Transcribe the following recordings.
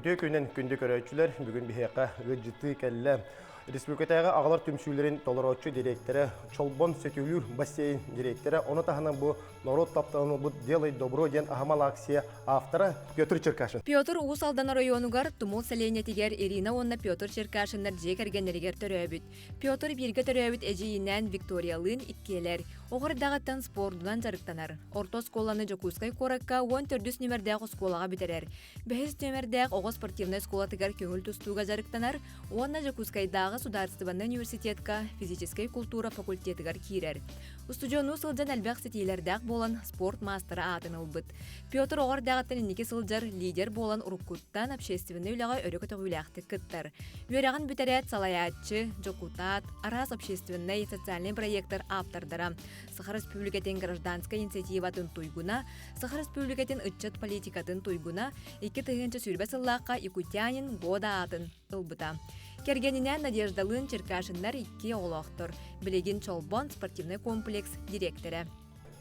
Үтүө күнүн күндү көрөөччүлэр, бүгүн биһиэхэ ыалдьыттыы кэллэ. Республикатааҕы аҕалар түмсүүлэрин толорооччу дириэктэрэ, Чолбон сөтүөлүүр бассейн дириэктэрэ, ону таһынан бу норуот тапталын ылбыт «Делай добро» диэн аһымал акция автора Петр Черкашин. Петр Уус Алдан оройуонугар Тумул сэлиэнньэтигэр Ирина уонна Петр Черкашиннар дьиэ кэргэннэригэр төрөөбүт. Петр бииргэ төрөөбүт эдьиийинээн Викториялыын иккиэлэр. Оҕо эрдэҕиттэн спордунан дьарыктанар. Орто оскуоланы Дьокуускай куоракка 14 нүмердээх оскуолаҕа бүтэрэр. Бэһис нүмердээх оҕо спортивнай оскуолатыгар көҥүл тустууга дьарыктанар уонна Дьокуускайдааҕы судаарыстыбаннай университетка физическэй култуура факультетыгар киирэр. Устудьуоннуу сылдьан элбэх ситиилэрдээх буолан спорт маастара аатын ылбыт. Петр оҕо эрдэҕиттэн инники сылдьар лидер буолан уруккуттан общественнай үлэҕэ өрө көтөҕүүлээхтик кыттар. Үөрэҕин бүтэрээт салайааччы, дьокутаат, араас общественнай, социальнай проектар ааптардара, Саха Республикатын гражданскай инициативатын туйгуна, Саха Республикатын ыччат политикатын туйгуна, 2020 сыллаахха Якутянин года аатын ылбыта. Кэргэнинээн Надеждалыын Черкашиннар икки оҕолоохтор. Билигин Чолбон спортивнай комплекс дириэктэрэ.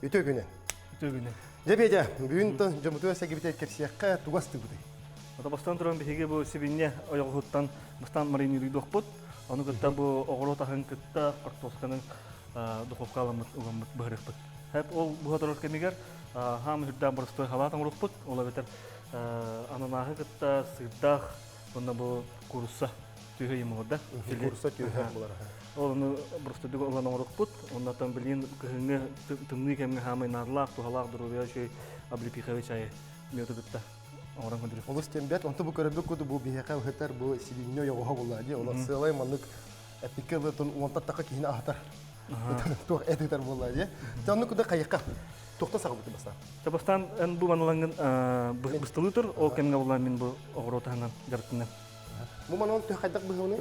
Үтүө күнү. Үтүө күнү. Дьэ Петя, бүгүн дьоммутугар сэгибитэ кэпсиэххэ тугас тыыбытый? Ото бастан туран биһиги бу сибинньэ ойоҕоһуттан бастаан маринуйдуохпут. Ону кытта бу оҕуруот аһын кытта хортуосканы духовка аламмыт угаммыт быһырыахпыт. Хэп ол буһа турар кэмигэр хаам үрдээн боростуой халаат оҥоруохпут. Ол эбэтэр ананааһы кытта сыырдаах уонна бу курусса түһэ йымылда. Курусса түһэ булар. Ол ону боростуйдук ылан оҥоруохпут. Оннотон билигин кыһыҥҥы тымныы кэмҥэ хаамай наадалаах, туһалаах доруобуйа үчүгэй облепиховый чайы мүөтү кытта оҥорон көрдөрүөхпүт. Олус тиэмбэт. Онто бу көрөбүт куду бу биһиэхэ ыһытар бу сибиинньэ ойоҕоһо буолла дии. Олор сыалай маннык эппиккэ ылытын уонтан таха киһини аһатар. Туох эт ыытар буолла дии. Те онну куда хайыкка туохтан саҕабыты бастаан? Та бастаан эн бу маналангын быстылыы тур, ол кэмҥэ буолла мин бу оҕуруот аһынан дьарыктанам. Бу манан төһө хайдах быһыыны?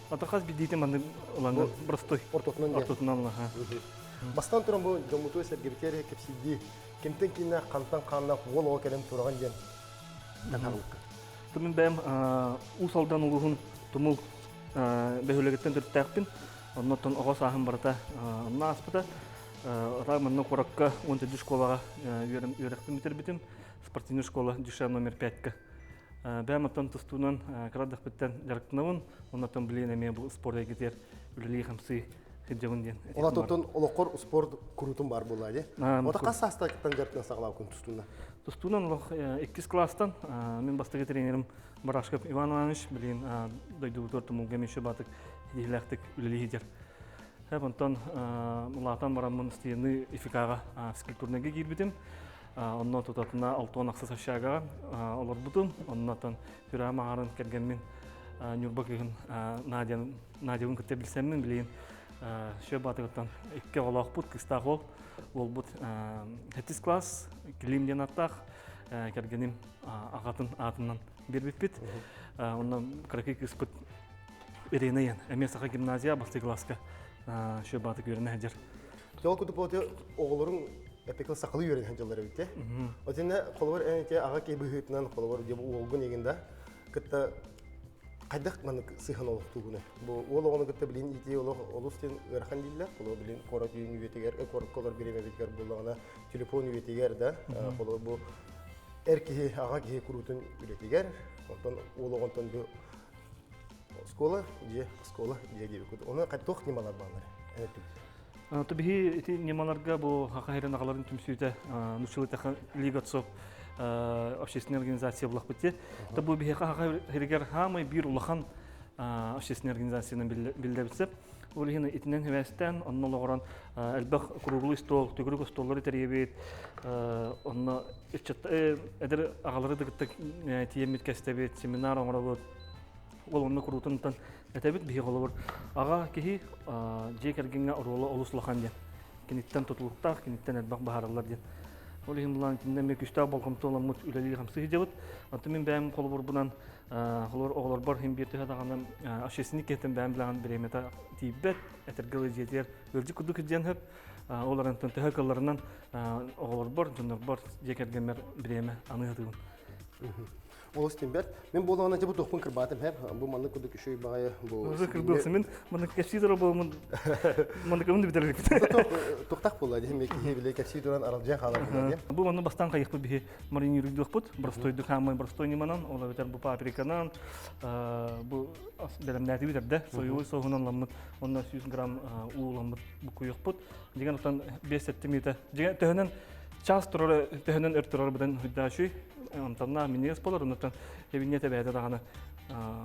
Ата хас биирдиитин маннык ылаҥҥын простой. Ортотунан Ортотунан ылаха. Бастаан туран бу дьоммутугар сэргэбитигэр кэпсиирдии кимтэн кииннээх хантан хааннаах уол оҕо кэлэн тураҕын диэн таһаарбыкка. Мин бэйэм Уус Алдан улууһун Тумул бөһүөлэгиттэн төрүттээхпин. Оннуттан оҕо сааһым барыта онно ааспыта. Ата манна куоракка 14 школаҕа үөрэхпин бүтэрбитим. Спортивная школа Дюша номер 5-ка. Бэйэм оттон тустуунан кыра эрдэхпиттэн дьарыктанабын. Оннуттан билигин эмиэ бу спорт эйгэтигэр үлэлии-хамсыы сылдьабын диэн. Ол отон олоххор спорт куруутун бар буолла дии. Ота хас саастаахтан дьарыктана саҕалаабыккын тустуунан? Тустуунан олох иккис класстан мин бастакы тренерим Барашков Иван Иванович билигин дойдубутугар тумулга эмиэ батык ситиһиилээхтик үлэлии сылдьар. Онтон улаатан бараммын стены ИФК-ҕа физкультурнайга киирбитим. Онно тутатына алтон ахсыс общагаҕа олорбутум. Оннотон Пюра маҕарын кэргэммин Ньурба кыыһын Надябын кытта билсэммин билигин шөп батыгыттан икки оҕолоохпут, кыыстаах уол уолбут сэттис класс Клим диэн аттаах кэргэним аҕатын аатынан биэрбиппит. Онно кыракый кыыспыт Ирина Ян эмиэ саха гимназия бастакы класска шөп батык үөрэнэ сылдьар. Ол курдук оҕолоруҥ эпикл сахалыы үөрэнэ сылдьаллар эбит те. Отинне холобур эн ити аҕа киһи быһыытынан холобур дьэ уолгун игин да кытта хайдах маннык сыһан олохтуугуна? Бу уол оҕону кытта билин иитии олох олус диэн ыарахан дииллэр. Холобур билин куорат үйүн үйэтигэр, куоракка олор бириэмэбитигэр буллаҕына телефон үйэтигэр да холобур бу эр киһи аҕа киһи куруутун үлэтигэр, онтон уол оҕонтон бу оскуола, дьиэ, оскуола, дьиэ диэбит. Оны туох ньымалар бааллар? То биһи ити ньымаларга бу Хаха Хирин аҕаларын түмсүүтэ нуччалыы Лига отцов общественная организация булахпыт те. То бу биһи Хаха Хиригер хаамай биир улахан общественная организацияны биллэбитсеп. Ол иһин итинэн хибэстэн, онно олоҕорон элбэх круглый стол, төгүрүк остуоллары тэрийэбит, онно эдэр аҕалары да кытта тиийэммит кэстэбит, семинар оҥоробут. Ол онно куруутунтан этэбит биһи холобур аҕа киһи дьиэ кэргэҥҥэ оруола олус улахан диэн. Киниттэн тутулуктаах, киниттэн элбэх баһараллар диэн. Ол иһин булан итиннэ эмиэ күүстээх болҕомто ыламмыт үлэлии-хамсыы сылдьабыт. Онтон мин бэйэм холобурбунан холобур оҕолорбор иһин биир төһө даҕаны общественник киһиттэн бэйэм билэҕин бириэмэтэ тиийбэт, этэргэ дылы дьиэтигэр ыалдьыт курдук илдьэн сөп. Ол арантан төһө кылларынан оҕолорбор, дьоннорбор, дьиэ кэргэммэр бириэмэ аныһытыыбын. Олус тимбер. Мен буолаҕына дьэ бу туохпун кырбаатым хэп. Бу маннык курдук үчүгэй баҕайы бу. Уже кырбыылсы мин маннык кэпсии турар буоламмын маннык ымын бүтэр Туохтах буолла диһим киһи биле кэпсии туран аралдьыйан хаалар буолла диэн. Бу манны бастаан хайыхпыт биһи маринируйдуохпут. Простойдук хаамай простой ньыманан, ол эбэтэр бу паприканан, бу бэлэмнээтибит эрдэ соевой соуһунан ламмыт, онно 100 грамм ууламмыт буккуйуохпут. Дигэн отон 5-7 мүнүүтэ. Дигэн төһөнөн час турар төһөнөн өр турар быдан хуйдаачуй амтанна минньигэс болар оннуттан эбинне тэбээтэ даҕаны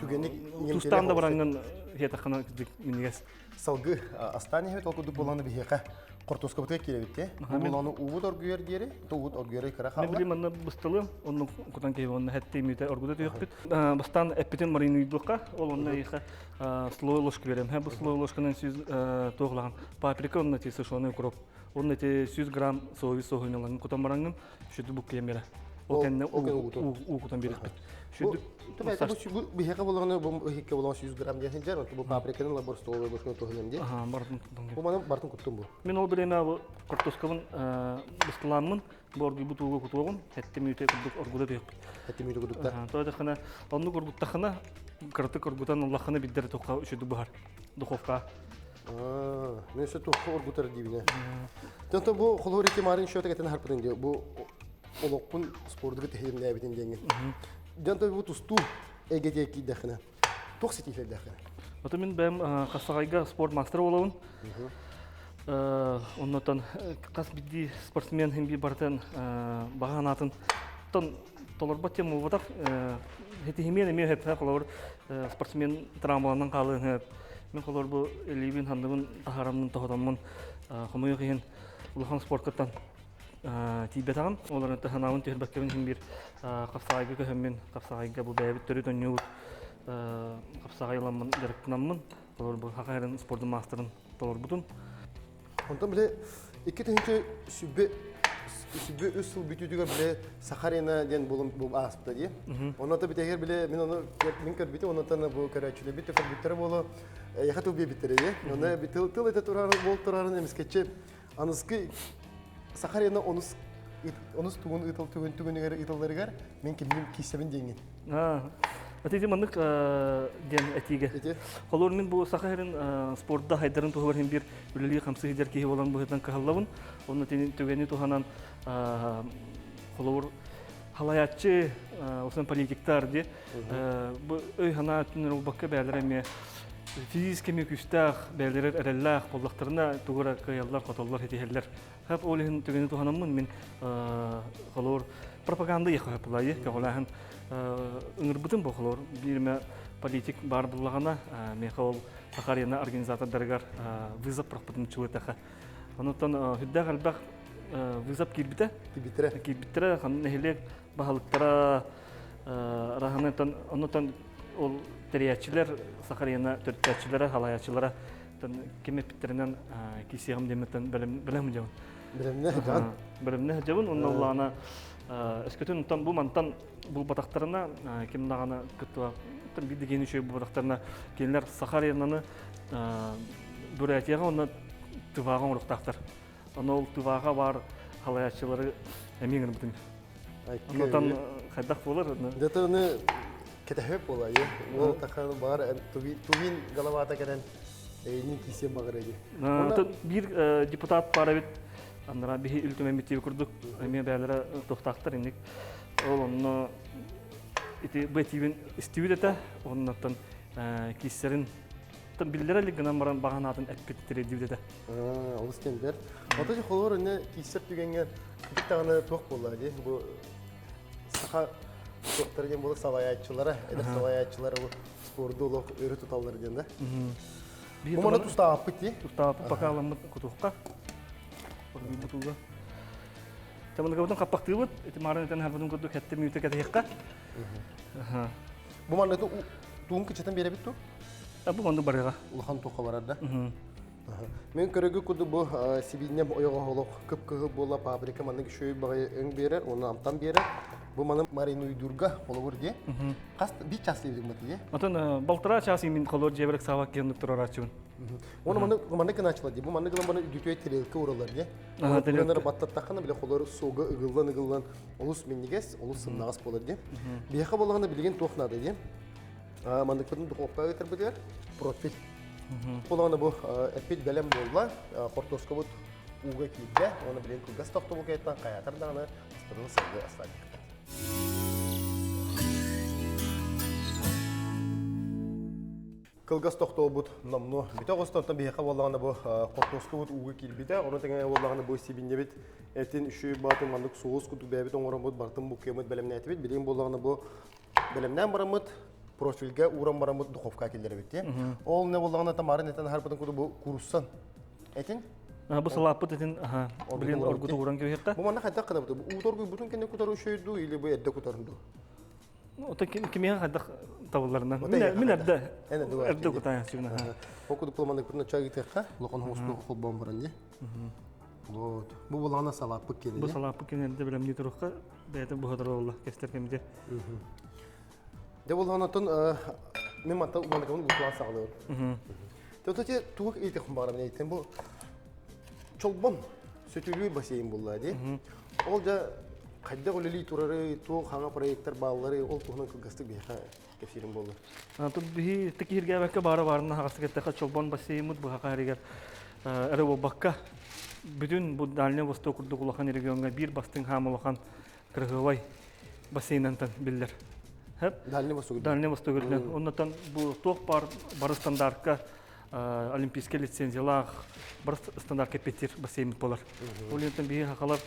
түгэник тустаан да бараҥҥын хиэтаххына минньигэс салгы астаан иһэбит ол курдук буоланы биһиэхэ хортуоскабытыгар киирэбит те буоланы уубут оргуйар диэри уубут оргуйары кыра хаалла мен манна быстылым онну кутан киһи онно хэтти мүтэ оргута түһүкпүт бастаан эппитин маринуйдуохха ол онно эйиэхэ слой ложка берем бу слой ложканан сүүс туох паприка онно ти сушеный укроп Онно ити 100 грамм соевый соһуйун ылаҥын кутан бараҥҥын, сүдү буккуйан бере. Ол кэннэ уу кутан биэриэхпит. Сүдү бу биһиэхэ буолаҕына бу иһиккэ буолаҕына 100 грамм диэн сылдьар, бу паприканы лабор столовой ложканы туһунан диэн. Аха, бартын куттум. Бу манан бартын куттум бу. Мин ол бириэмэ бу картошкабын быстылааммын, бу оргуйбут ууга кутуоҕум, эттим үүтэ курдук оргута түһүөхпүт. Эттим үүтэ курдук да. Тоҕо диэххинэ, оннук оргуттаххына, кыратык оргутан ыллаххына биддэр тухха үчүгэй быһар духовка. Мен өссө туохха оргутар диибинэ. Онтон бу холуор ити марын счета кэтэн харпытын диye бу олохпун спордуга тэһиимнээбитин диэҥҥин. Дьонтон бу тустуу эйгэтигэр киирдэххинэ туох ситиилэрдээххин? Ото мин бэйэм Хасаҕайга спорт мастера буолабын. Оннотон хас биирдии спортсмен хин биир барытын баҕа санаатын тон толорбот тем буолбатах. Хитиһимиэн эмиэ хөп холобур спортсмен травмаланан хаалыан хөп. Мин холобур бу илиибин ханныбын таһараммын тоһотоммун хомойуох иһин улахан спорткаттан тиийбэтэҕим. Олорон таһанаабын түһэрбэккэбин иһин биир хапсаҕайга көһөммүн, хапсаҕайга бу бэйэбит төрүт оонньуубут хапсаҕайламмын дьарыктанаммын, толору бу Саха сирин спордун маастарын толорбутум. Онтон бile 2000 сүбэ үс сыл бүтүүтүгэр бile Сахарина диэн булум бу ааспыта дии. Онно битэһигэр бile мин ону мин көрбүтүм оннотон бу көрөөччүлэрбит көрбүттэрэ буолу яха тыл биэбиттэрэ дии. Онно тыл тыл этэ турарын буол турарын эмискеччи аныскы Сахарина онус онус тугун ыытыл түгүн түгүнүгэр ыытылларыгар мин кимним кииссэбин диэҥҥин. Ити маннык диэн этиигэ. Холобур мин бу Саха сирин спорда хайдарын туһугар иһин биир үлэлии хамсыы сылдьар киһи буолан быһыытынан кыһаллабын. Онно түгэни туһанан холобур халайааччы усан политиктар ди бу өй санаа өттүнэн ылбакка бээлэрэ эмиэ физически эмиэ күүстээх бээлэрэр эрэллээх буоллахтарына тугу эрэ кыайаллар хотоллор ситиһэллэр Хап ол иһин түгэни туһанаммын мин холоор пропаганда яхапылайы көҕүлээһин ыҥырбытым бу холоор биирмэ политик баар буллаҕына миэхэ ол Сахарина организатордарыгар вызов пропытын чуытаха. Онуттан хүддээх элбэх вызов киирбитэ. Киирбиттэрэ. Киирбиттэрэ нэһилиэк баһылыктара раһанытан онутан ол тэрийээччилэр Сахарина төрүттээччилэрэ халайааччылара ким эппиттэринэн киисиэҕим диэммиттэн бэлэм дьабын. Бэлэмнэ сылдьаҕын? Бэлэмнэ сылдьабын. Онно улаана өскөтүн онтон бу мантан булбатахтарына ким даҕаны кыттыба биир да киһини үчүгэй булбатахтарына кинилэр Саха аренаны Бурятияҕа уонна Тываҕа оҥоруохтаахтар. Ону ол Тываҕа баар халайааччылары эмиэ ыҥырбытым. Оннотон хайдах буолар? Дьэ ону кэтэһеп буолар. Ол тахан баар тувин головата кэлэн эйнин киисиэн баҕар эди. Биир депутат баар эбит. Аннара биһи үлтүмэммит курдук эмиэ бээлэрэ туохтаахтар инник. Ол онно ити бу этиибин истибит этэ. Оннуттан кииссэрин биллэрэ илик гынан баран баҕанаатын эппит тириэрдибит этэ. Олус кэмбэр. Ото холоор инне кииссэр түгэҥҥэ даҕаны туох буолла дии бу саха туохтара диэн буолар салайааччылара, эдэр салайааччылара бу спорду олох өрө туталлар диэн да. Бу маны тустааппыт дии. Тустааппыт бакааламмыт кутуохха. Бутууга. Тамыныгабытын хаппахтыыбыт. Ити маарын этэн харбытын курдук хэтте мүйтэ кэтэһиэххэ. Бу манна туун кычытан биэрэбит ту? Бу манны барыга. Улахан туохха барар да. Мен көрөгү курдук бу сибиинньэм ойоҕо олох кып-кыһыл буола паприка маннык үчүгэй баҕайы өҥ биэрэр уонна амтан биэрэр. Бу маны маринуйдуурга холобур дии. Хас биир час диэбитиҥ бу дии. Отон балтараа час мин холор дьиэбэр ыксаабак киэнник турарааччыбын. Оны маны маны гынаачылар дии. Бу маны гынан баны үдүтүө тарелка уралар дии. Тарелка баттаттаххына биле холор суга ыгыллан ыгыллан олус минньигэс, олус сымнаҕас буолар дии. Биһиэхэ буоллаҕына билигин туох наада дии. Манныкпытын духовкаҕа ыытарбытыгар профиль. Буоллаҕына бу эппит бэлэм буолла. Хортуоскабыт ууга киирдэ. Оны билигин кылгас тохтобулга хайаатар даҕаны аспытын сылгы астаан Кылгас тохтобут номнуо бүтэ оҕуста, оттон биһиэхэ буоллаҕына бу хортуоскабыт ууга киирбитэ, ону тэҥэ буоллаҕына бу сибинньэбит этин үчүгэй баатын маннык соус курдук бэйэбит оҥороммут барытын буккуйаммыт бэлэмнээтибит. Билигин буоллаҕына бу бэлэмнээн бараммыт профильга ууран бараммыт духовка киллэрэбит дии. Ол не буоллаҕына тамарын этэн аһарбытын курдук бу куруссан этин Бу салааппыт этин билин оргуту ууран кэбиһиэххэ. Бу манна хайдах гынабыт? Бу уу торгуйбутун кэннэ кутар үчүгэй дуу или бу эрдэ кутарын дуу? Ото кимиэхэ хайдах табылларынан. Мин эрдэ эрдэ кутаайан сүүнэ. Ол курдук пламаныкпытын оччо ыытыахха, улахан хомустуу холбоон баран дии. Вот. Бу булаҕына салааппыт киэнэ. Бу салааппыт киэнэ эрдэ бэлэмнии туруохха, бэйэтэ буһа олла кестер кэмигэр. Дьэ булаҕынаттан мин манта маныкабын уутулаан саҕалыыбын. Тото те тугу ыытыахпын баҕарабын эйтэн бу Чолбон сөтүөлүүр бассейн булла дии. Ол дьэ хайдах үлэлии турары, туох хаҥа проекттар бааллары, ол туһунан кылгастык биһиэхэ кэпсиирим буолла. Тут биһи тикиһиргээбэккэ баара баарына хаҕастык эттэххэ Чолбон бассейммыт быһаха эригэр эрэ буолбакка бүтүн бу Дальний Восток курдук улахан региоҥҥа биир бастыҥ хаам улахан кырыһыабай бассейнантан биллэр. Дальний Восток. Дальний Восток үрдүнэн. Оннотон бу туох бар бары стандартка олимпийскай лицензиялаах бары стандартка эппиэттиир бассейнмыт буолар. Ол иһин биһи хахалар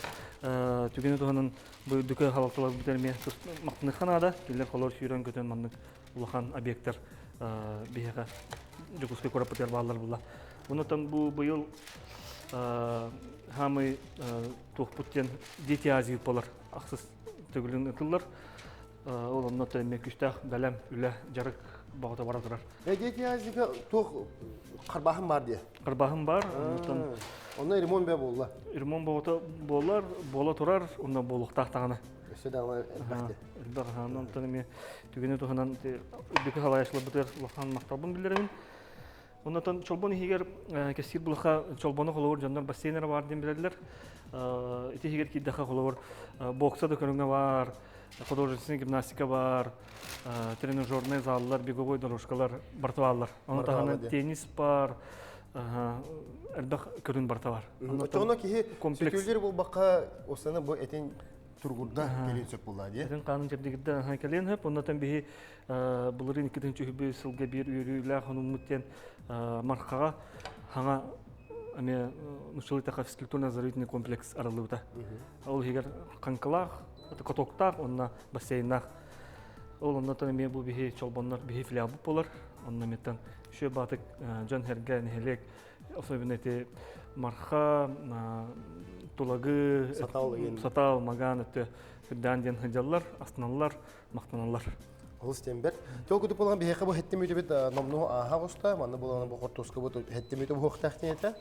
түгэни туһанан бу үрдүкү халалталар бүтэр эмиэ махтаныахха наада. Кинилэр холор сүүрэн көтөн маннык улахан объекттар биһиэхэ Дьокуускай куораппытыгар бааллар буолла. Онутан бу быйыл хаамый туохпут диэн Дети Азии буолар ахсыс төгүлүн ытыллар. Ол онно эмиэ күүстээх бэлэм үлэ дьарык баҕата бара турар. Дети Азияга туох харбааһын бар диye? Харбааһын бар. Онно ремонт бе буолла. Ремонт боҕото буолар, буола турар, онно буолуохтаах даҕаны. Өссө даҕаны элбэх Элбэх онтон эмиэ түгэни туһанан үрдүкү салайааччыларбытыгар улахан махталбын биллэрэбин. Оннотон чолбон иһигэр кэскил булаха чолбону холобур дьоннор бассейн эрэ баар диэн билэллэр. Ити иһигэр киирдэххэ холобур бокса да көрүҥэ баар, художественная гимнастика бар, тренажерный заллар, беговой дорожкалар барыта бааллар. Ону таһынан теннис бар, элбэх көрүн барыта бар. Оччоҕуна киһи сөтүөлүүр буолбакка, осаны бу этин тургурда кэлиэн сөп буолла дии. Этин хаанын чэбдигирдэ кэлиэн сөп. Оннотон биһи былырыын 2003 сылга биир үөрүүлээх хонуммут диэн Мархаҕа хаҥа эмиэ нуччалыы физкультурно-оздоровительный комплекс арыллыбыта. Ол иһигэр хаҥкылаах, катоктаах уонна бассейннаах. Ол оннотон эмиэ бу биһи чолбоннор биһи филиалбыт буолар. Онно эмиэттэн үчүгэй баатык дьон сэргэ нэһилиэк особенно эти Марха, Тулагы, Сатал, Сатал, Маган өттө үрдээн диэн сылдьаллар, астыналлар, махтаналлар. Олус диэн бэрт. Тол кутуп болған биһиэхэ бу хэттим үтүбүт номнуо ааһа оҕуста. Манна буолан бу хортуоскабыт хэттим үтү буһуохтаах диэн этэ.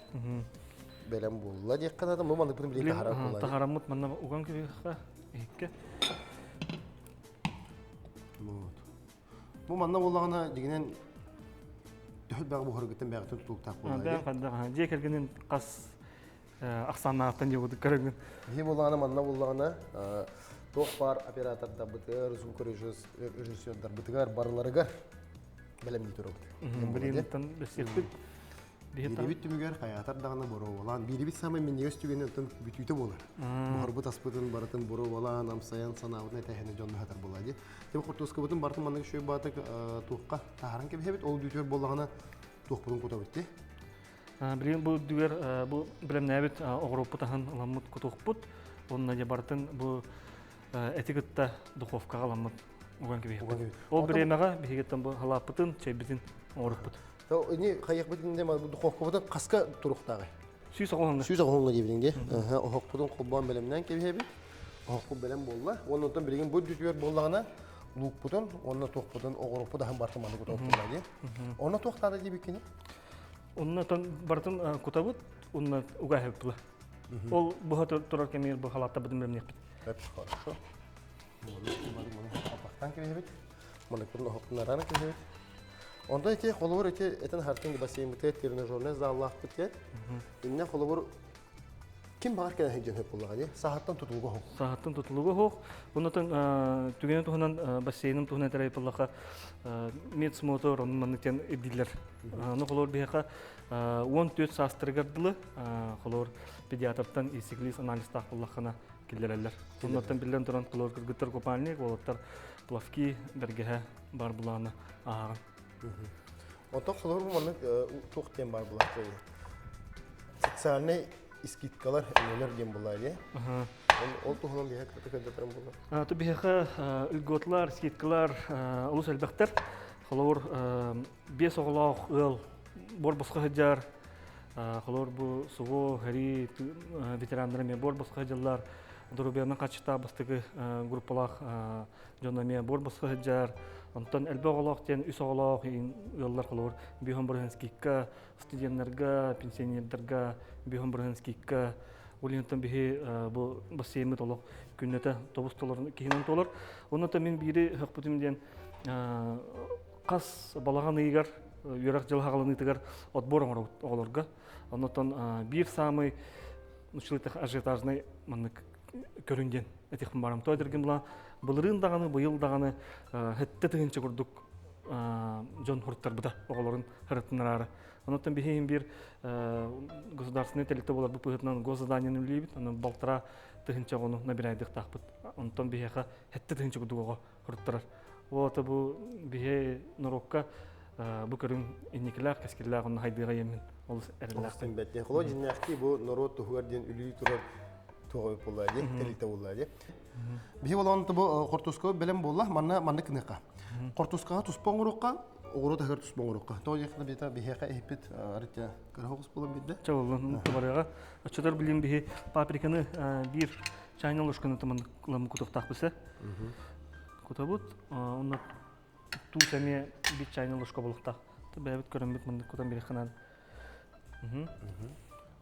Бэлэм буолла диэххэ наада. Бу маннык билин таһарар буолла. Таһараммыт манна уган кэбиһиэххэ иһиккэ. Вот. Бу манна буоллаҕына дьигинэн төһө бэҕэ буһаргыттан бэҕэтин тутулуктаах буолла. Бэҕэ хайдах дьиэ кэргэнин хас ахсааннаахтан дьиэ көрөҥүн. Биһи буоллаҕына манна буоллаҕына туох баар оператордарбытыгар, звукорежиссердарбытыгар барыларыгар бэлэмнии турабыт. Билигин бэсиэппит. Биирибит түмүгэр хайаатар даҕаны боруобалаан, биирибит саамай минньигэс түгэнэ оттон бүтүүтэ буолар. Буһарбыт аспытын барытын боруобалаан, амсайан, санаабытын этэһэни дьонно хатар буолаа дии. Тем хортуоскабытын барытын маннык үчүгэй баатык туохха таһааран кэбиһэбит, ол бүтүөр буоллаҕына туохпутун кутабыт дии. Билигин бу үрдүгэр бу бэлэмнээбит оҕуруоппут аһын ыламмыт кутуохпут. Уонна дьэ барытын бу эти кытта духовкаҕа ыламмыт уган кэбиһиэхпит. Ол бириэмэҕэ биһигиттэн бу халааппытын, чэйбитин оҥоруппут. Ини хайыахпыт инде духовкабытын хаска туруохтааҕый? 190-ҥа. 190-ҥа диэбитиҥ дии. Оһохпутун холбоон бэлэмнээн кэбиһэбит. Оһохпут бэлэм буолла. Уонна онтон билигин бу үрдүтүгэр буоллаҕына луукпутун уонна туохпутун оҕуруоппут аһын барытын маннык кутуохпут дии. Онно туох наада диэбиккини? Онно барытын кутабыт, уонна угаһыппыла. Ол буһа турар кэмигэр бу халааттарбытын бэлэмниэхпит. Хорошо. Апахтан кириһэбит. Маныкпын оһохтунаран кириһэбит. Онтон ити холобур ити этен хартын бассейнмытыгар тренажернай заллаахпыт диэн. Иннэ холобур ким баҕар кэлэн сылдьан сөп буоллаҕа дии. Саһаттан тутулуга оһох. Саһаттан тутулуга оһох. Оннотон түгэни туһунан бассейнын туһунан этэр буоллахха медсмотор онун маннык диэн ирдииллэр. Ону холобур биһиэхэ 14 саастарыгар дылы холобур педиатртан исиглис анализтаах буоллаххына киллэрэллэр. Оннуттан биллэн туран холобур кыргыттар купальник, уолаттар плавки бэргэһэ бар булааны ааҕан. Онтон холобур маннык туох диэн бар булаахтар социальнай скидкалар өҥөлөр диэн булаа дии. Ол туһунан биһиэхэ кытта көрдөтөрүм буолар. Ту биһиэхэ льготлар, скидкалар олус элбэхтэр. Холобур биэс оҕолоох ыал буор босхо сылдьар. Холобур бу СВО, сэрии ветераннара эмиэ буор босхо сылдьаллар. Доруобуйанан хааччахтаах бастакы группалаах дьон эмиэ буор босхо сылдьар. Онтон элбэх оҕолоох диэн үс оҕолоох ыаллар холобур биэс бырыһыан скидка студеннарга, пенсионердарга биэс бырыһыан скидка ол иһин биһи бу бассейммыт олох күннэтэ тобус толор киһинэн толор. Онно мин биири хөхпүтүм диэн хас балаҕан ыйыгар үөрэх дьыл хаҕаланыытыгар отбор оҥоробут оҕолорго. Оннотон биир саамай нуччалыытах ажиотажнай маннык көрүн диэн этихпин барам. Той дэргин була былырыын даҕаны, быйыл даҕаны хэттэ тыһынча курдук дьон хуруттарбыта оҕолорун харыттыннараары. Оннотон биһиин биир государственный тэрилтэ буоларбыт быһыытынан госзаданиены үлэлиибит. Онон балтара тыһынча оҕону набирайдыктаахпыт. Онтон биһиэхэ хэттэ тыһынча курдук оҕо хуруттарар. Вот бу биһи норуокка бу көрүҥ инникилээх, кэскиллээх онно хайдыаҕа иэммин олус эрэллээхпин. Бэрт. Холо дьиннээхтии бу норуот туһугар диэн үлүү турар туоҕа буолла дии, тэрилтэ буолла дии. Биһи болон бу хортуска бэлэм буолла, манна манна кыныха. Хортускаҕа туспа оҥоруохха, оҕуруот аһыгар туспа оҥоруохха. Тоҕо диэххэ биһиэхэ биһиэхэ иһиппит арыт кыра оҕус буолан биэрдэ. Чэ буоллун, барыаҕа. Оччотор билим биһи паприканы биир чайный ложканы тыман ламы кутуохтаахпыт Кутабыт, онно туус эмиэ биир чайный ложка буолуохтаах. Бэйэбит көрөммүт маннык кутан биэриэххэ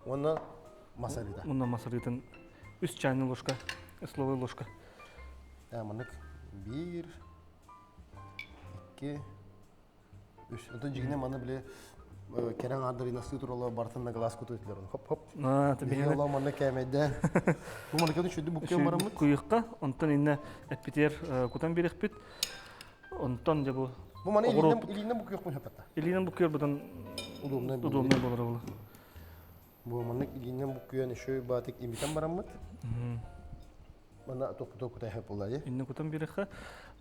Уонна мас арыыта. Уонна мас арыытын үс чайный ложка, столовая ложка. Маннык биир, икки, Үс. Онтон дьигинэ маны били кэрэ аҥаардар инастыы тураллар барытын на глаз кутуйтулар. Хоп-хоп. Биһиги олоо манна кээмэйдэ. Бу маныканы үчүгдүк буккуйан бараммыт. Куйукка, онтон инне эппитер кутан бириэхпит. Онтон дьэ бу Бу маны илиинэн буккуйуохпун сөп Илиинэн буккуйар бутан удобнай удобнай болор була. Бу маннык илиинэн буккуйан еще баатык имитэн бараммыт. Манна тохпуту кутай буолла дии. Инне кутан биэрэххэ.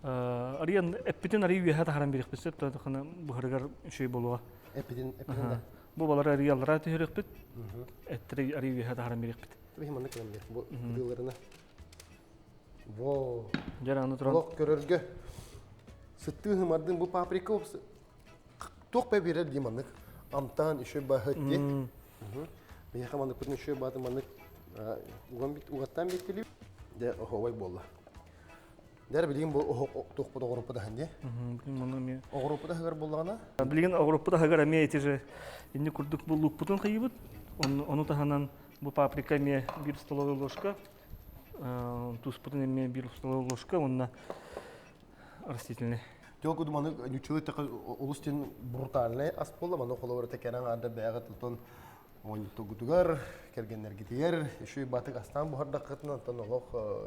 Арыйан эппитин арый үөһэ таһаран биэрэхпит сөп, тохана буһарыгар үчүгэй буолуоҕа. Эппитин эппитин да. Бу балары арый аллара түһөрөхпүт. Эттери арый үөһэ таһаран биэрэхпит. Биһи маннык кылам биэр. Бу кыдыыларына. Во. Дьэр аны туран. Олох көрөргө сыттыы хымардын бу паприка туох бэ биэрэр дии маннык амтаан еще баһыт дии. Биһиэхэ маннык еще бааты маннык угаттаан биттили. Дэ оһовой буолла. Дэр билигин бу туохпут оҕуруппут аһын дии. Оҕуруппут аһыгар буоллаҕына? Билигин оҕуруппут аһыгар эмиэ ити же инни курдук бу луукпутун хайыбыт. Ону таһынан бу паприка эмиэ биир столовая ложка, туспутун эмиэ биир столовая ложка уонна растительный. Тё куду маны нючылы тэхэ олус тин брутальный ас буолла маны холобур тэкэрэн аанда бэҕэ тутун Онтугутугар, кэргэннэргитигэр үчүгэй баатык астаан буһардаххытына, онтон олох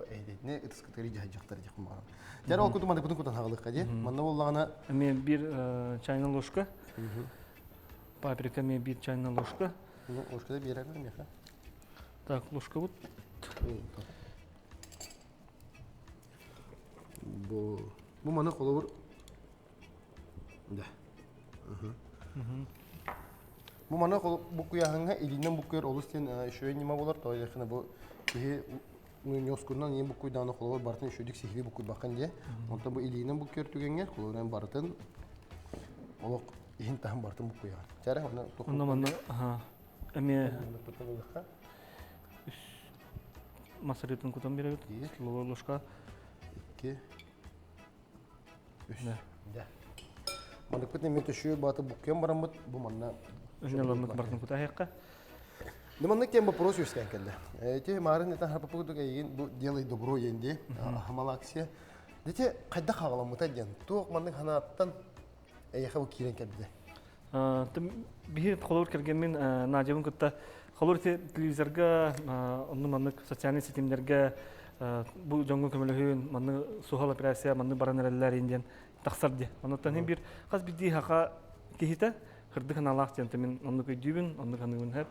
эһититини ытыскытыгар дьаһайдьахтар диэхпин баҕарабын. Дьэ ол куту маныкпытын кутан хаҕылыахха дии. Манна буоллаҕына... Эмиэ биир чайная ложка. Паприка эмиэ биир чайная ложка. Ну, ложкада биэрэр миэхэ. Так, ложкабыт. Бу, бу маны холобур Да. Бу маны буккуйааһыҥҥа илиинэн буккуйар олус диэн үчүгэй ньыма буолар. Тоҕо диэххинэ бу киһи ньуоскунан ийэ буккуйдаҕына холобур барытын үчүгэйдик сиһилии буккуйбаккын диye. Онтон бу илиинэн буккуйар түгэҥҥэ холобурун барытын олох иһин таһын барытын буккуйаҕын. Чээрэ онно Онно манна эмиэ мас арыытын кутан биэрэбит. Столовая ложка. Икки. Үс. Да. Маныкпыт эмиэ төшүө бааты буккуйан бараммыт бу манна Өннеломмут бартын кутаһыахха. Маннык тем вопрос үөскээн кэллэ. Ити маарын этэн харпаппыт эйигин бу делай добро диэн дии аһымал акция. Дити хайдах хаҕаламмыта диэн туох маннык ханааттан эйиэхэ бу киирэн кэлбитэ? Биһи холобур кэргэммин Надябын кытта холобур ити телевизорга онну маннык социальнай ситимнэргэ бу дьоҥҥо көмөлөһүүн манны суһал операция манны баран эрэллэр диэн тахсар дии. Оннуттан иһин биир хас биирдии хаха киһитэ кырдык аналаах диэн мин оннук өйдүүбүн, оннук аныыбын хэп.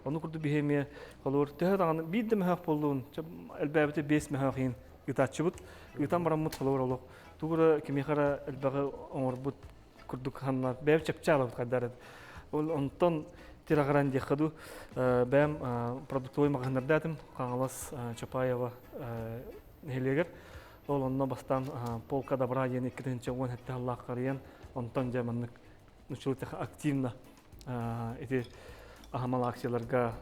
Ону курдук биһи эмиэ холобур төһө даҕаны биир да мөһөөх буоллун, элбээбитэ биэс мөһөөх иһин ыытааччыбыт. Ыытан бараммыт холобур олох тугу эрэ кимиэхэ эрэ элбэҕи оҥорбут курдук ханна бэйэм чэпчэ алабыт хайдар Ол онтон тираҕыран диэххэ дуу бэйэм продуктовый маҕаһыыннардаатым Хаҥалас Чапаева нэһилиэгэр. Ол онно бастаан полка добра диэн 2017 сыллаах харыйан, онтон дьэ маннык училищеха активно ити аһамал акцияларга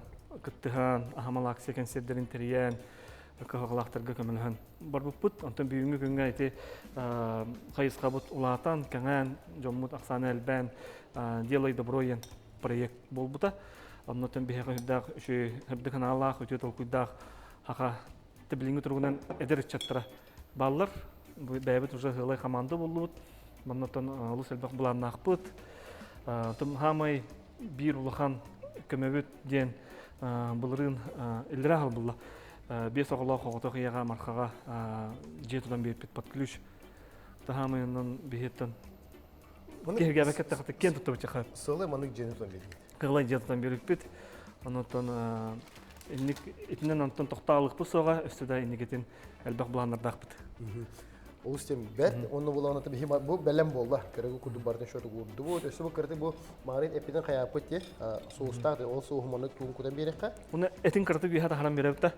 кыттыһан, аһамал акция кэнсиэрдэрин тэрийэн, кыһалҕалаахтарга көмөлөһөн барбыппыт. Онтон бүгүҥҥү күҥҥэ ити хайысхабыт улаатан, кэҥээн, дьоммут ахсаана элбээн «Делай добро» диэн проект буолбута. Оннотон биһиэхэ үрдээх үчүгэй үрдүк санаалаах, үтүө толкуйдаах хаха билиҥҥи туругунан эдэр ыччаттара бааллар. Бэйэбит уже ыалай хамаанда буоллубут. Маннаттан олус элбэх былааннаахпыт. Хаамай биир улахан көмөбүт диэн былырыын иллэрэ аһал Биэс оҕолоох оҕотох ийэҕэ Мархаҕа дьиэ тутан биэрпит под ключ. Таһаамайынан биһиэттэн киһиргээбэккэ эттэххэ киэн туттабыт чаха. Сылы маннык дьиэни тутан биэрбит. Кыылай дьиэ тутан биэрбиппит. Онтон инник итинэн онтон тохтоолукпут суоҕа, өссө да инникитин элбэх былааннардаахпыт. Олус тем бэрт, онно булаҕына биһи бу бэлэм буолла. Көрөгү курдук бартын шоту курдубут. Өссө бу кыраты бу маарин эппитин хайааппыт те соустаах ол соуһу маннык туун кутан биэрэххэ. Уна этин кыраты биһа таһаран биэрэбит да.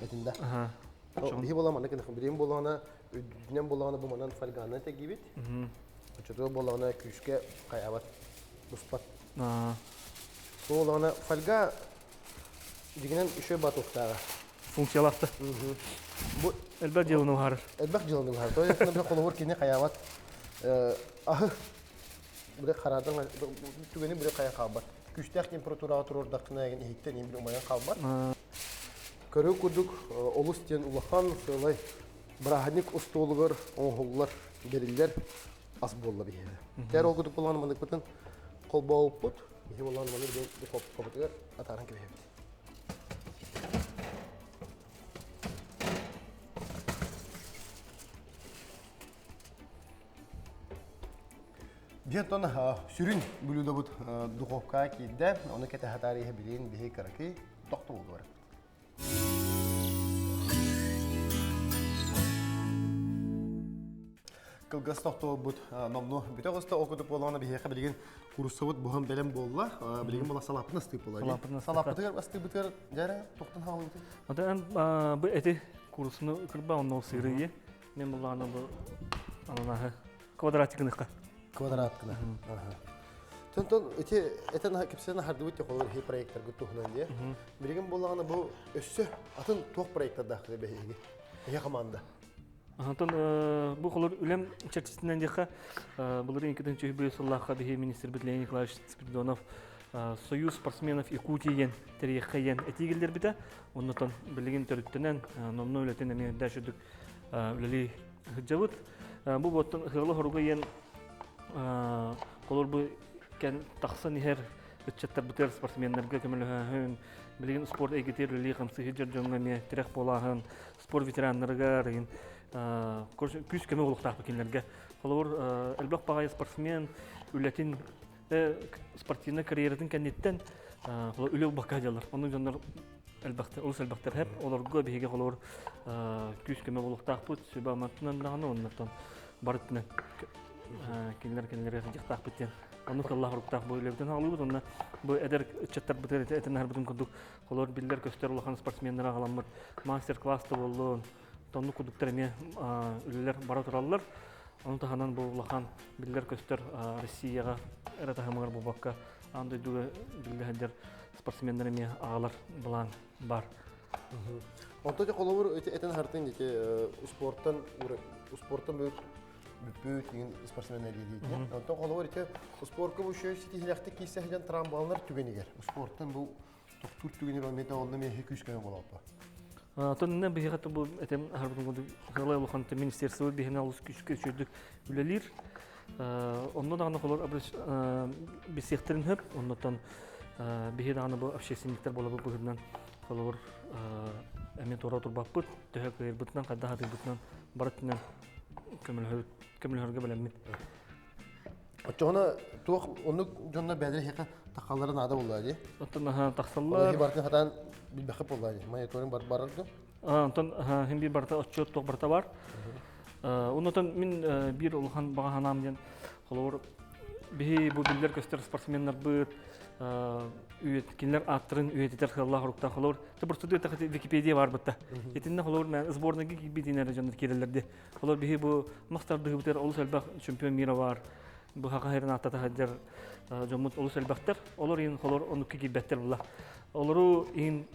Этин да. Биһи буола маннык билим буолаҕына үрдүнэн буолаҕына бу манан фольганан тэгибит. Оччотугар буоллаҕына күүскэ хайаабат, буспат. Буоллаҕына фольга дьигинэн үчүгэй батуктааҕа. Функциялаахта. Бу элбэх дьыаланы уһаарар. Элбэх дьыаланы уһаарар. То есть холобур кини хайаабат аһы бile харадан түгэни бile хайа хаалбат. Күүстээх температураҕа туруордаххына эгин иһиттэн иһин умайан хаалбат. Көрүү курдук олус диэн улахан сыалай бырааһынньык остуолугар оҥоһуллар, бэриллэр ас буолла биһиэхэ. Тэр ол курдук буолан маныкпытын холбообуппут, биһи буолан маны диэн духовкабытыгар атааран кэбиһэбит. Диэн сүрүн блюдобут духовкаҕа киирдэ, ону кэтэһэ таарыйа билигин биһи кыракый тохтобулга барабыт. Кылгас тохтобулбут номнуо бүтэ оҕуста. Ол курдук буоллаҕына биһиэхэ билигин кууруссабыт буһан бэлэм буолла. Билигин була салааппытын астыып буолла. Салааппытыгар астыыбытыгар дьэ тохтон хаалыбытый. Ата бу эти кууруссаны кырба онно сыыры Мен буллаҕына бу ананаһы квадратикыныхха. Квадраткына. Тонтон ити этен кэпсээн хардыбыт холор хи проекттаргы туһунан дии. Билигин буоллаҕына бу өссө атын туох проекттардаахтыы бэһиги? Эһи команда. Онтон бу холор үлэм чэрчитинэн диэххэ былырыын 2003 сыллаахха биһи министрбит Леонид Николаевич Спиридонов Союз спортсменов Якутии диэн тэрийиэххэ диэн этии киллэрбитэ. Оннотон билигин төрүттэнэн номнуо үлэтин эмиэ үрдэ үрдүк үлэлии сылдьабыт. Бу буоттан ыһыалы-хоруга иэн холор бу кэн тахсан иһэр ыччаттарбытыгар спортсменнарга көмөлөһөһүн, билигин спорт эйгэтигэр үлэлии хамсыы сылдьар дьоҥҥо эмиэ тирэх буолааһын, спорт ветераннарыгар күүс көмө буолуохтаахпыт кинилэргэ. Холобур, элбэх баҕайы спортсмен үлэтин спортивнай карьератын кэнниттэн үлэ ылбакка дьаллар. Оннук дьоннор элбэхтэр, олус элбэхтэр хэп. Олорго биһиги холобур күүс-көмө буолуохтаахпыт, сүбэ аматтынан даҕаны оннуттан барытынан кинилэр кинилэргэ сылдьыахтаахпыт диэн. Оннук кыллаах оруктаах бу үлэбитин хаалыыбыт. Онно бу эдэр ыччаттарбытыгар этэн аһарбытын курдук холобур биллэр көстөр улахан спортсменнар аҕаламмыт мастер-класс да буоллун, тоннук курдуктар эмиэ үлэлэр бара тураллар. Ону таһынан бу улахан биллэр-көстөр Россияҕа эрэ таһымыгар буолбакка, аан дойдуга биллэ сылдьар спортсменнар эмиэ аҕалар былаан бар. Онто холобур этен хартын ити спорттан спорттан бүппүт деген спортсменнер диит. Онтон холобур ити спортка бу шөй ситиһилэхтик киирсэ сылдьан травмаланар түгэнигэр спорттан бу. Тохтуур түгэнигэр онно онно миэхэ күүс-көмө буолалпа. Оттон биһиэхэ бу этим аһарбытын улахан министерство биһиэнэ олус күүскэ үчүгүйдүк үлэлиир. Онно даҕаны холор билсиэхтэрин сөп. Оннуттан биһи даҕаны бу общественниктар буолабыт быһыытынан холобур эмиэ туора турбаппыт, төһө кыайырбытынан, хайдах атыырбытынан бары өттүнэн көмөлөһөргө бэлэммит. Оччоҕуна туох оннук дьонно бэйэлэрэ эһиэхэ тахаллара наада буоллаа дии. Оттон аха тахсаллар. Ол бартын хатаан билбэххэ буоллаа дии. Мониторинг бар барар да. Онтон хин биир барыта отчуот туох барыта бар. Оннотон мин биир улахан баҕа санаам диэн холобур биһи бу биллэр көстөр спортсменнарбыт кинилэр ааттарын үйэтитэр сыаллаах уруктаах холобур ты просто Википедия бар бытта. Итиннэ холобур мен сборныйга киирбитинэр дьоннор киирэллэр ди. Олор биһи бу мас тардыһыбытыгар олус элбэх чемпион мира бар. Бу хаха хэрин ааттата сылдьар дьоммут олус элбэхтэр. Олор иһин холор оннукка киирбэттэр була. Олору иһин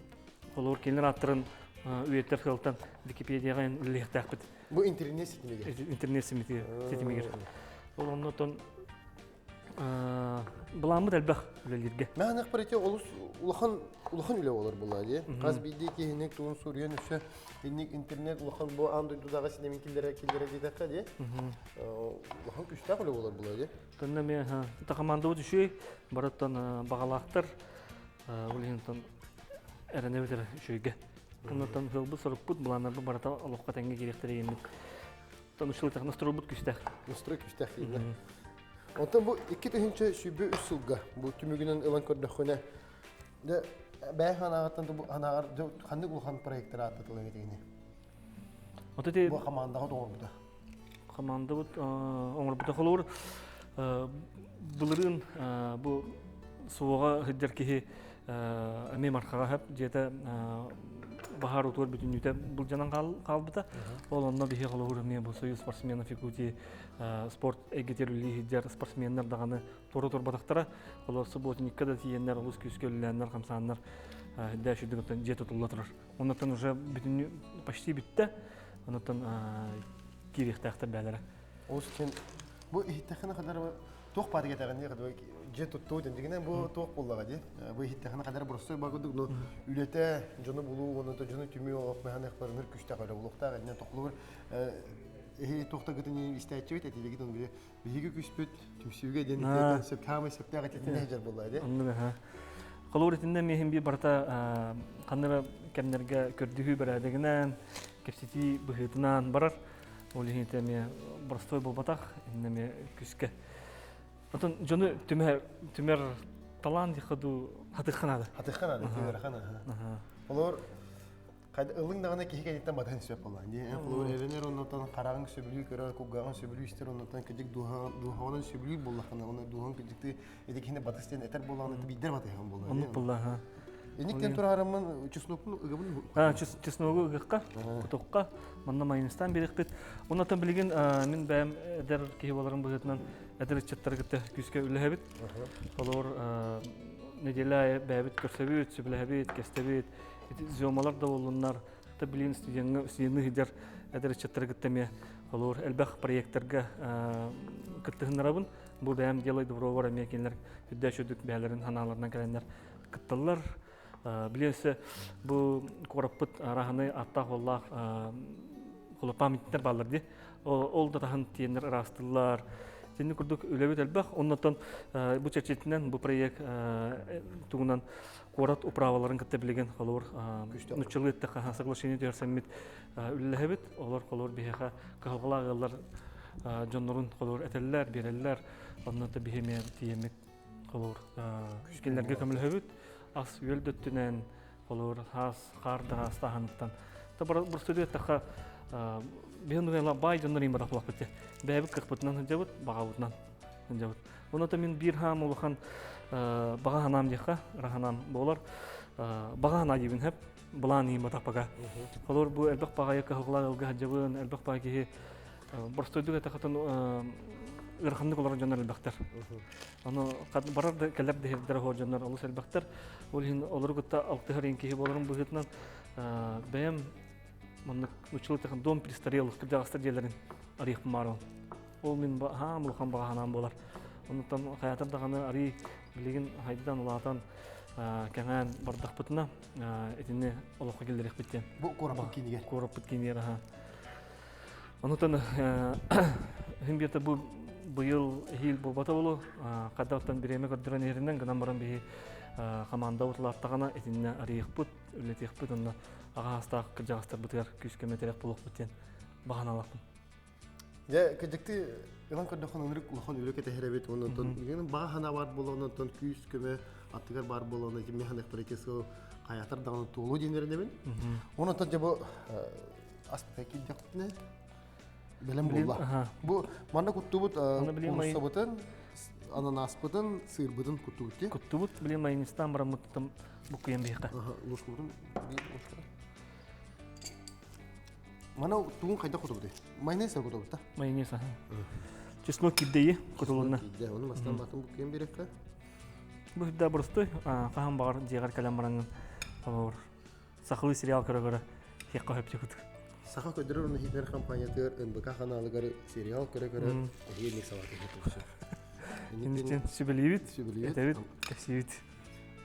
холор кинилэр ааттарын үйэтэр сыалтан Википедияҕа үлэлиэхтээхпит. Бу интернет ситимигэр. Интернет ситимигэр. Ол оннотон Былааммыт элбэх үлэлииргэ. Мээнэхпэр ити олус улахан улахан үлэ болар буолла дии. Хас биирдии киһини тугун суруйан өссө инник интернет улахан бу аан дойдудааҕы синемин киллэрэ киллэрэ диэтэххэ дии. Улахан күстээх үлэ болар буолла дии. Тонна ме та командабыт үчүгэй барыттан баҕалаахтар ол иһин эрэнэбит эрэ үчүгэйгэ. Оннуттан сылбыт сорукпут былааннарбыт барыта олоххо тэҥҥэ киириэхтэрэ диэммит. Тон настройбут күстээх. Настрой күстээх дииллэр. Онтон бу 2023 сылга бу түмүгүнэн ылан көрдөххүнэ, дьэ бэйэ санааҕыттан бу санааҕар дьэ ханнык улахан проектар ааттатылар этигини? Вот эти Бу хамаандаҕыт оҥорбута. Хамаандабыт оҥорбута холобур былырыын бу суоҕа сылдьар киһи эмиэ Мархаҕа сөп дьиэтэ баһаар утуар бүтүннүүтэ былдьанан хаалбыта. Ол онно биһи холобур эмиэ бу Союз спортсменов Якутии спорт эйгэтигэр үлэлии сылдьар спортсменнар даҕаны туора турбатахтара. Олор субботникка да тиийэннэр олус күүскэ үлэлээннэр, хамсааннар дэ сүрдүк дьиэ тутулла турар. Оннуттан уже бүтүннүү почти бүттэ. Оннуттан киириэхтээхтэр бээлэрэ. Ол сен бу иһиттэххинэ хадар туох баар диэтэҕин дьиэ туттуу дьиҥинэн бу туох буоллаҕа дии бу иһиттэххинэ хадар боростуой баар но үлэтэ дьону булуу уонна дьону түмүү олох мэхэнэхпэринэр күстээх үлэ булуохтаах иннэ тохлуур эһи туохтагытын истээччибит этилигит он биһиги күспүт түмсүүгэ диэн сөп хаамай сөптөөх этитинэ сылдьар буолла дии Оннук аха. Холобур итиннэ миэхин биир барыта ханна эрэ кэмнэргэ көрдөһүү бэрээдэгинэн, кэпсэтии быһыытынан барар. Ол иһин ити эмиэ боростуой буолбатах, иннэ эмиэ күскэ. Отон дьону түмэр, түмэр талаан диэххэ дуу хатыхха наада. Хатыхха наада, түмэрхэ наада. Олор ылыҥ даҕаны киһи кэнниттэн батыһан сөп буолла. Дии эн холобур эрэнэр оннуттан хараҕыҥ сөбүлүү көрөр, кулгааҕыҥ сөбүлүү истэр оннуттан кыдьык дууһаҕынан сөбүлүүр буоллаххына, уонна дууһаҥ кыдьыктыы ити киһини батыс диэн этэр буоллаҕына биирдэр батыһан буолла. Оннук буолла, Инник диэн тураарыммын чеснокпун ыгабын. Чесногу ыгыахха, кутукка, манна майонезтаан биэриэхпит. Оннотон билигин мин бэйэм эдэр киһи буоларым быһыытынан эдэр ыччаттары кытта күүскэ үлэһэбит. Холобур, неделя аайы бэйэбит көрсөбүт, сөбүлэһэбит, кэстэбит. Ити зёмалар да буоллуннар, та билигин студеҥҥа студенныы сылдьар эдэр ыччаттары кытта эмиэ холобур элбэх проектарга кыттыһыннарабын. Бу бэйэм делай добровар эмиэ кинилэр үрдээч үрдүк бэйэлэрин санааларынан кэлэннэр кытталлар. Билиэсэ бу куораппыт араһаны аттаах-уоллаах холо памятниктар бааллар дии. Ол да таһын тиэннэр ыраастыллар. Синни курдук үлэбит элбэх. Оннотон бу чэрчитинэн бу проект тугунан куорат управаларын кытта билигин холобур нуччалыы эттэххэ соглашение түһэрсэммит үлэлэһэбит. Олор холобур биһиэхэ кыһалҕалаах ыаллар дьоннорун холобур этэллэр, биэрэллэр. Онно да биһи эмиэ тиийэммит холобур кинилэргэ көмөлөһөбүт. Ас-үөл да өттүнэн холобур хаас хаар да хаастааһыныттан. Та бурсуду эттэххэ биһи нугайла баай дьоннор иин барах булахпыт бэйэбит кыахпытынан сылдьабыт, баҕабытынан сылдьабыт. Онон мин биир хаам улахан баҕа санаам диэххэ, ыра санаам буолар. Баҕа санаа диибин хэп, былаан иин батах пока. Холобур бу элбэх баҕайы кыһалҕалаах ыалга сылдьабын, элбэх баҕа киһи боростуойдук этэхэтин ыараханнык олорор дьоннор элбэхтэр. Ону барар да кэлэр да сирдэр оһор дьоннор олус элбэхтэр. Ол иһин олору кытта алтыһар иин киһи буоларым быһыытынан бэйэм маннык училытых дом престарелых кырдьаҕастар дьиэлэрин арыйыахпын баарабын. Ол мин хаам улахан баҕа санаам буолар. Оннуттан хайаатар даҕаны арый билигин хайдан улаатан. Кэҥээн бардахпытына итини олоххо киллэриэхпит диэн. Бу куораппыт киинигэр. Куораппыт киинигэр аха. Онутан хин биэртэ бу быйыл эһиил буолбата болу хаддаттан бириэмэ көрдөрөн иһэринэн гынан баран биһи команда утулааттаҕына итиннэ арыйыахпыт, үлэтиэхпит онно аҕа саастаах кырдьаҕастарбытыгар күүс-көмө тирэх буолуохпут диэн баҕаналаахпын. Дьэ, кырдьыкты ылан көрдөххө ынырык улахан үлэ кэтэһэр эбит. Онон баҕа санаа баар буолан, онтон күүс-көмө аттыгар баар буолан, ити механик сыл хайатар даҕаны туолуо диэн эрэнэбин. Онон дьэ бу аспыта киирдэхпитинэ бэлэм буолла. Бу манна куттубут кууруссабытын, ананаспытын, сыырбытын куттубут дии. Куттубут, блин, майонезтаан бараммыттан буккуйан биһиэхэ. Ложкабытын Мана тугун хайдах кутубутуй? Майонез кутубут да? Майонез, аха. Чеснок кирдэйи кутулунна. Кирдэ, оны мастан батын буккуйан биэрэххэ. Бу да боростой, хаһан баҕар дьиэҕэр кэлэн бараҥын холобур сахалыы сериал көрө-көрө хиэххэ хөптүкүт. Саха көрдөрөр уонна иһитиннэрэр компаниятыгар НБК ханаалыгар сериал көрө-көрө эһиги эмиэ салаатын тупсу. Инниттэн сүбэлиибит, этэбит, кэпсиибит.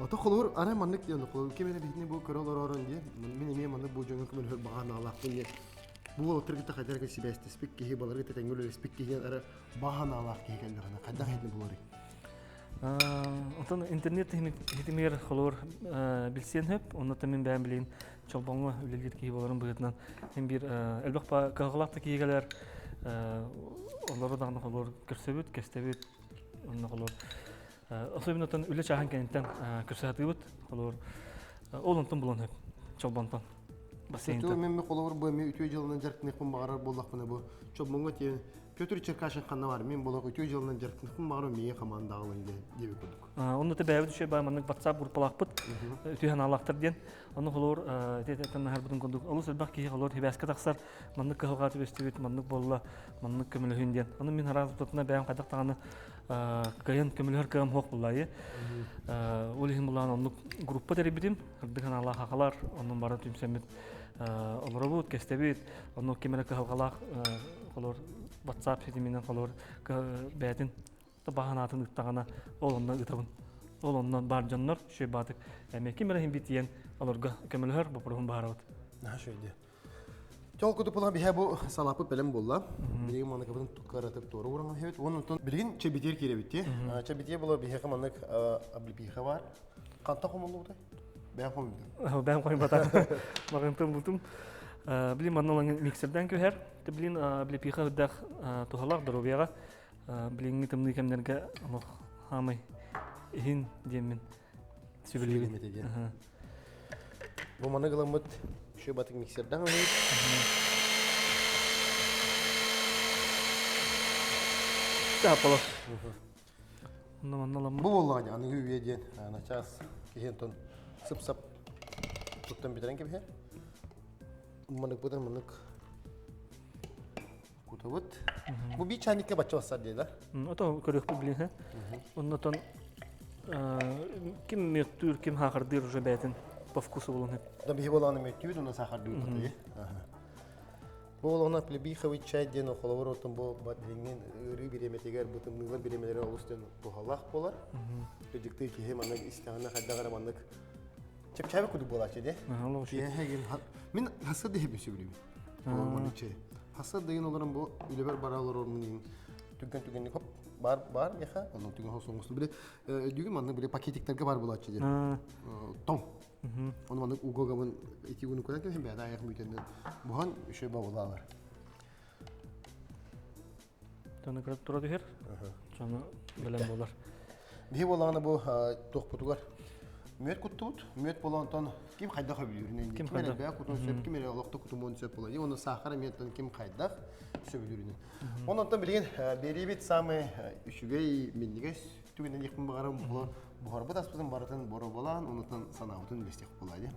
Ото холобур арай маннык диэн холобур ким эрэ биһини бу көрө олоророн диэн мин эмиэ маннык бу дьоҥҥо көмөлөһөр баҕа санаалаахпын диэн бу уолаттар кытта хайдах эрэ сибээстэспит киһи балары кытта тэҥҥэ үлэлэспит киһи диэн эрэ баҕа санаалаах киһи кэллэҕинэ хайдах иһитин буларый? Онтон интернет ситимигэр холобур билсиэн сөп, онно мин бэйэм билигин чолбоҥҥо үлэлиир киһи буоларым быһыытынан мин биир элбэх кыһалҕалаах да киһи кэлэр олору даҕаны холобур көрсөбүт, кэстэбит, онно холобур Особенно оттон үлэ чааһын кэнниттэн көрсө сатыыбыт. Холобур, ол онтон булан сөп. Чолбонтон. Бассейнтан. Мен холобур бу эми үтүө дьылынан дьарыктаныахпын баҕарар буоллахпына бу Чолбоҥҥо тиийэн Петр Черкашин ханна бар мин болох үтүө дьылынан дьарыктаныахпын баҕарар миигин хамаандаҕылын диэн диэбит курдук. Онно те бэйэбит үчүгэй баа маннык WhatsApp группалаахпыт үтүө санаалаахтар диэн. Онно холобур ити наһарбытын курдук олус элбэх киһи холобур хибээскэ тахсар маннык кыһалҕа түбэстибит маннык буолла маннык көмөлөһүн диэн. Ону мин араас тутатына бэйэм хайдах даҕаны кыайан көмөлөһөр кыам суох буллайы. Ол иһин булаан оннук группа тэрийбитим. Кырдык аналаах хахалар, оннун бары түмсэммит олоробут, кэстэбит. Онну ким эрэ кыһалҕалаах холор WhatsApp ситиминэн холор бэйэтин баһанаатын ыттаҕына ол онно ыытабын. Ол онно бар дьоннор үчүгэй баатык эмиэ ким эрэ иһин битийэн олорго көмөлөһөр боппуруоһун баһарабыт. Наһаа үчүгэй Чол кутук буолан биһэ бу салапы бэлэм буолла. Билигин маныкабытын кыратык туора ууран иһэбит. Уонна онтон билигин чэбитиэр киирэбит ти. Чэбитиэр була биһиэхэ маннык облепиха бар. Ханта хомуллубутай? Бэйэм хомуйбутум. Бэйэм хомуйбатах. Маҕынтын бутум. Билин манна олан миксерден көһөр. Билин облепиха үрдэх туһалаах доруобуйаҕа билиҥҥи тымныы кэмнэргэ олох хаамай иһин диэммин сүбэлиибин. Бу маны гыламмыт үшө батык миксерден ылыйыт. Тапало. Онно манна ламмыт. Бу буоллаҕа аныгы үйэ диэн начаас киһи онтон сып-сап туттан бүтэрэн кэбиһэр. Маннык маннык кутабыт. Бу биир чайникка бачча бассар дии да? Ото көрүөхпүт билин. Оннотон ким мүөттүүр, ким хаахардыыр уже бэйэтин по вкусу булун. Да биһи болааны мүөттүүбүт, онно сахардыыр кутуйу. Бу олоҕуна плебиховый чай диэн холобур оттон бу билиҥҥин ыарыы бириэмэтигэр бу тымныылар бириэмэлэрэ олус диэн туһалаах буолар. Дьиктий киһи маннык истэҕинэ хайдах эрэ маннык чэпчээбит курдук буолааччы дии. Мин хасса диһибин сөбүлүүбүн. Чэй. Хасса дыйын олорон бу үлэбэр бара олорорун иһин түгэн түгэнник хоп бар бар меха онон түгэн хос оҥосту били өйдүүгүн маннык били пакетиктарга бар булааччы диэн тоҥ ону маннык угогабын ити уну кутан кэбиһин бэйэтэ айах мүтэннен буһан үшө бабылаалар Тону кырат тура түһэр. Сону бэлэм буолар. Биһи буолаҕына бу туохпутугар мүөт куттубут. Мүөт буолан ким хайдах сөбүлүүрүнэн ким эрэ бэйэ кутун сөп, ким эрэ олохто кутумуон сөп буолар. Уонна саахар эмиэттэн ким хайдах сөбүлүүрүнэн. Онон билигин биэриибит самый үчүгэй минньигэс түгэнин диэхпин баҕарам буолар буһарбыт аспытын барытын боруобалаан онутан санаабытын үллэстиэх буолаа дии.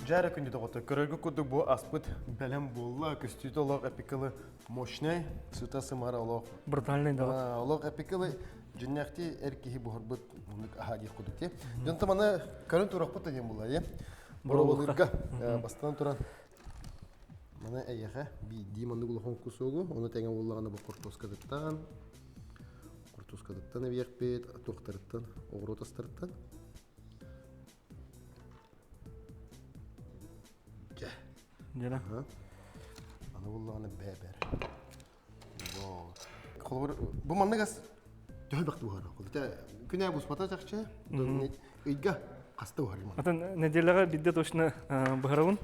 Дьара күндү доҕоттор, көрөргө курдук бу аспыт бэлэм буолла, көстүүтэ олох эпикалы мощный, сыта сымара олох. Брутальный да. Олох эпикалы дьиннэхти эр киһи буһарбыт муннук аһаа диэх курдук ти. Дьонто маны көрөн турахпыт да диэн буолла. Боруобалыырга бастатан туран маны эйиэхэ биирдии маннык улахан кусуогу, ону тэҥэ буоллаҕына бу хортуоскатыттан, хортуоскатыттан эбиэхпит, туохтарыттан, оҕуруот астарыттан. Дьэ. Дьэ. Аны буоллаҕына бэбэр. Холобур, бу маннык ас төһө бэхти буһара? Күнэ буспата чахчы, ыйга хаста буһар Атын неделяҕа бидде точно быһарабын.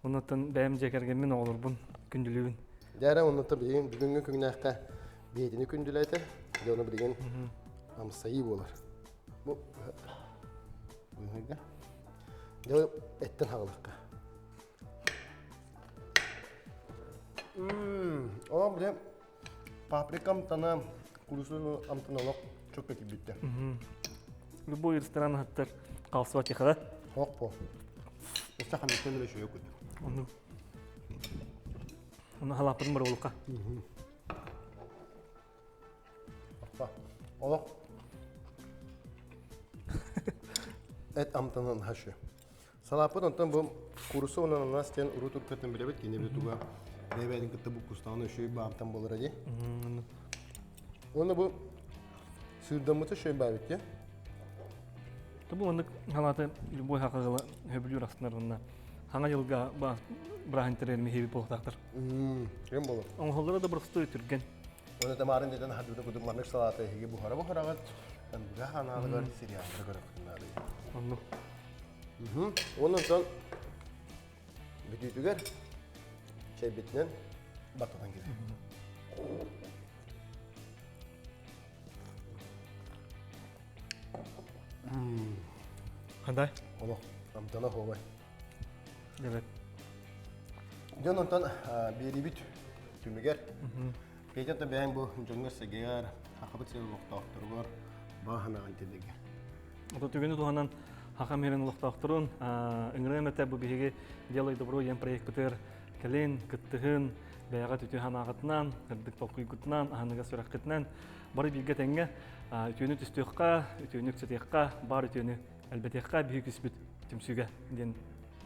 Оннуттан бэйэм дьиэ кэргэммин, оҕолорбун күндүлүүбүн. Дьэ эрэ оннуттан билигин бүгүҥҥү күннээххэ биһитини күндүлээтэ. Дьэ ону билигин амсайыы буолар. Бу быһыга. Дьэ эттэн хаҕылыкка. О, бile паприка амтана, курусу амтана олох чөккө килбиттэ. Любой ресторан хаттар қалсыба тихада. Хок по. Өстө хамыттан эле шөйө күдү. Ону. Ону халаппын бар олука. Олох. Эт амтанын хашы. Салааппыт онтон бу куурусса уонна ананас диэн уруу туркаттан билэбит кини бу туга бэйэ-бэйэтин кытта буккустаҕына үчүгэй баамтан буолара дии. Уонна бу сыырдаммыты үчүгэй баабит дии. Бу маннык халааты любой хакыгыла хөбүлүүр астынар уонна хаҥа дьылга бырааһынтар миһиби буолтаахтар. Кем болор? Оҥоһуллара да боростуой түргэн. Уонна тамарын дэтэн хадыыта кудук маннык салааты эһиги буһара буһараҕыт, быга ханаалыгар сериаллары көрөккүн наадый. Оннук. Уонна онтон бүтүүтүгэр чэйбитинэн баттатан кэлэр. Хандай? Олох амтана хуобай. Evet. Дьон онтон биэрибит түмүгэр Петя бэйэҥ бу дьоҥҥор-сэргэгэр, Сахабыт сирин олохтоохторугар баҕа санааҕын тиэрдэргэ. Ото түгэни туһанан Хахам сирин олохтоохторун ыҥырыам этэ бу биһиги Делай добро диэн проекпытыгар кэлин, кыттыһын, бэйэҕэ үтүө санааҕытынан, сырдык толкуйгутунан, аһыныгас сүрэххитинэн бары бииргэ тэҥҥэ үтүөнү түстүөххэ, үтүөнү үксэтиэххэ, баар үтүөнү элбэтиэххэ биһиги күүспүт түмсүүгэ диэн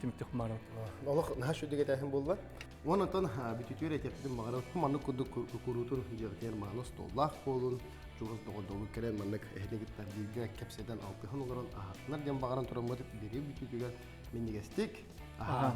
түмүктүөх баарым. Олох наһаа сүрдүк этээһин буолла. Уон онтон бүтүтүөр этиэхпитин баҕарабыт. Маннык курдук куруутун дьиэҕитигэр мааны остуоллаах буолун, чугас доҕордообут кэлэн маннык эһини кытта бииргэ кэпсэтэн алтыһан олорон аһатынар диэн баҕаран тураммыт биэрии бүтүүтүгэр минньигэстик аһаан.